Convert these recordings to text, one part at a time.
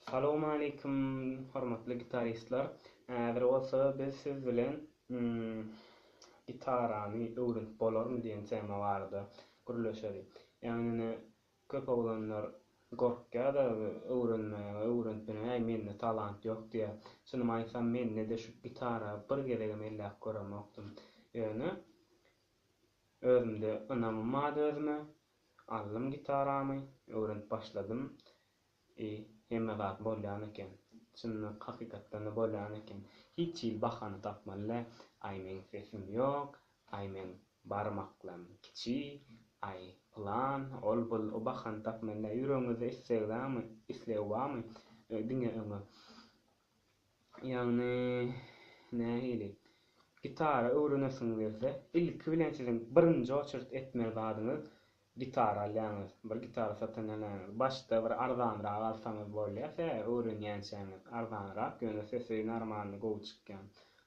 Salowmaleýkim hormatly gitaristler. Häzir bolsa biz siz bilen gitarany öwrenip bolarmy diýen tema barada gürleşeli. Ýagny ine köp oglanlar gorkýada öwrenmäge öwrenip bilen äý mende talant ýok diýýär. Çynymy aýtsam mende-de şu gitara bir gezegem elläp göremokdym. Ýöne özümde ynamym bardy özüme. Aldym gitaramy, öwrenip başladym. I hemme zat bolýan eken. Çynlyk hakykatdan-da bolýan eken. Hiç hili bahana tapmaly däl. Aý meň sesim ýok, aý meň barmaklam kiçi, aý pylan, ol bul o bahany tapmaly däl. Ýüregiňizde isleg barmy, isleg barmy diňe öňe. Ýagny nähili? Gitara öwrenesiňiz gelse, ilki bilen siziň birinji oçert etmeli zadyňyz gitara alýaňyz. Bir gitara satyn alýaňyz. Başda bir arzanrak alsaňyz bolýar, sebäbi öwrenýänçäňiz arzanrak, ýöne sesi normalny gowy çykýan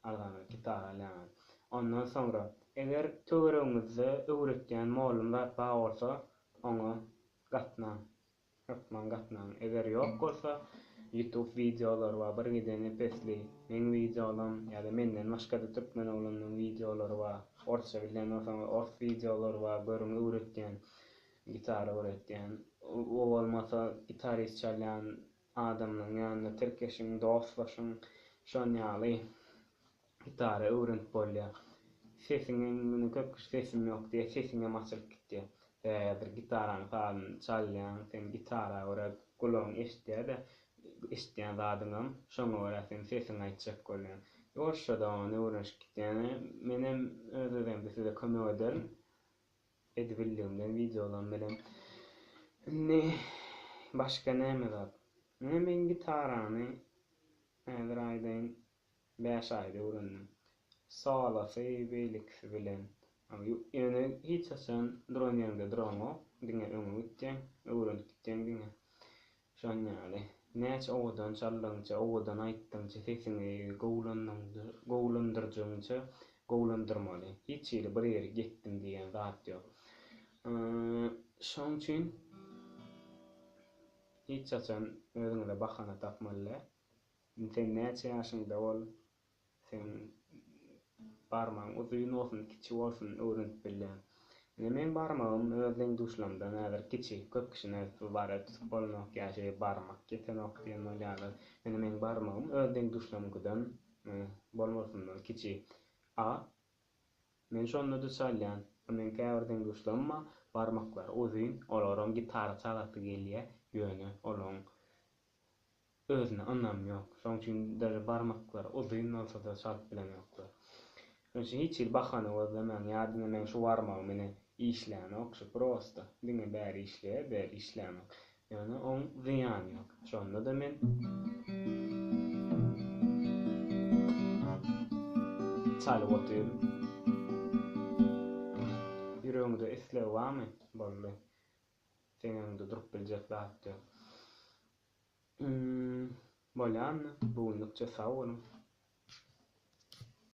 arzanrak gitara alýaňyz. Ondan soňra, eger töweregiňizde öwretýän mollum zat bar bolsa, oňa gatnaň. Hökman gatnaň. Eger ýok bolsa youtube wideolary bar bir giden epesli meň wideolam ýada menden başgada türkmen oglanlaň wideolary bar orsça bilýän bolsaňyz ors wideolary bar görüň öwretýän gitara öwretýän o bolmasa gitarist çalýan adamlaň ýanynda tirkeşiň dostlaşyň şon ýaly Gitara öwrenip bolýar. Sesiňem indi köp kişi sesim ýok diýýär, sesiňem açylyp gitýär. Häzir gitaranyň sazyny çalýaň, sen gitara görä gulagyň eşitýär-de, eşitýän zadyňam şoňa görä sen sesiňi aýtjak bolýaň. Ýuwaşjadan öwrenişip gitýän. Menem öz-özemde size kömek ederin. Edibildigimden wideolam bilen. Indi başga näme zat? Ine men gitarany häzir aýdaýyn. Bäş aýda öwrendim. Solosy beýlekisi bilen. Ýöne hiç haçan duran ýeriňde duraňok, diňe öňe gitýäň, öwrenip gitýäň diňe. Şon ýaly. Näçe owadan çaldygyňça, owadan aýtdygyňça, sesiňi gowulandyrjygyňça gowulandyrmaly. Hiç hili bir ýere ýetdim diýen zat ýok. Şoň üçin hiç haçan özüňize bahana tapmaly däl. Indi sen näçe ýaşyňda bol, seň barmagyň uzyn bolsun, kiçi bolsun öwrenip bilýäň. Ine meň barmagym öz deň-duşlarymdan häzir kiçi. Köp kişi nädip bu bara tutup bolanok ýa şeý barmak ýetenok diýen bolýarlar. Ine meň barmagym öz deň-duşlarymkydan bolmasyndan kiçi. A men şonda-da çalýan. A meň käbir deň-duşlarym bar, barmaklary uzyn, olaram gitara çalasy gelýär, ýöne olaň Özüne ynamy ýok. Şoň üçin daže barmaklary uzyn bolsada çalyp bilenoklar. Şoň üçin hiç hili bahana gözlemäň. Ýa diňe meň şu barmagym ine işlänok şu prosta. Diňe bäri işleýär, bäri işlänok. Ýöne oň zyýany ýok. Şonda-da men çalyp otyryn. Ýüregiňde isleg barmy? Boldy. Seň öňüňde durup biljek zat ýok. Bolýanmy? Bu günlükçe sag boluň.